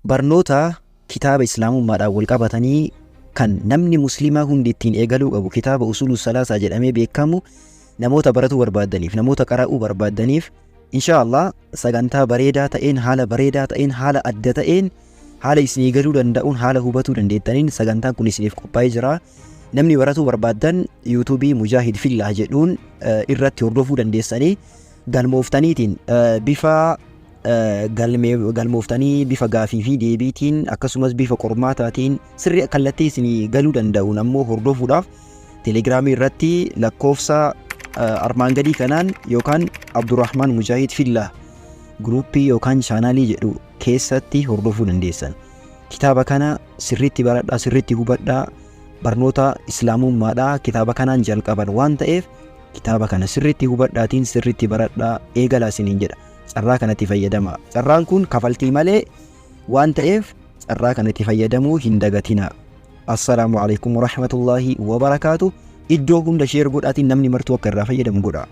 Barnoota kitaaba Islaamummaadhaan wal qabatanii kan namni musliimaa hundi ittiin eegaluu qabu, kitaaba Usuulu Salaasaa jedhamee beekamu, namoota baratuu barbaaddaniif, namoota qara'uu barbaaddaniif, insha Allah sagantaa bareedaa ta'een, haala bareedaa ta'een, haala adda ta'een, haala isinii galuu danda'uun, haala hubatuu dandeettaniin sagantaan kun isiniif qophaa'ee jira. Namni baratuu barbaaddan yuutuubii Mujaahid Fillah jedhuun irratti hordofuu dandeessanii, galmooftaniitiin bifa galmooftanii, bifa gaafii fi deebiitiin, akkasumas bifa qormaataatiin sirrii kallattii isinii galuu danda'uun ammoo hordofuudhaaf telegiraamii irratti lakkoofsa armaan gadii kanaan yookaan Abdurrahmaan Mujaahid Fillah guruppii yookaan chaanaalii jedhu keessatti hordofuu dandeessan. Kitaaba kana sirriitti baradhaa, sirriitti hubadhaa. Barnoota islaamummaadhaa kitaaba kanaan jalqaban waan ta'eef, kitaaba kana sirriitti hubadhaatiin sirriitti baradhaa, eegalaa isiniin jedha. Carraa kanatti fayyadama. Carraan kun kafaltii malee waan ta'eef, carraa kanatti fayyadamuu hin dagatina. Assalaamu alaikum warahmatullaahi wabarakaatu. Iddoo hunda share godhaatiin namni martuu akka irraa fayyadamu godha.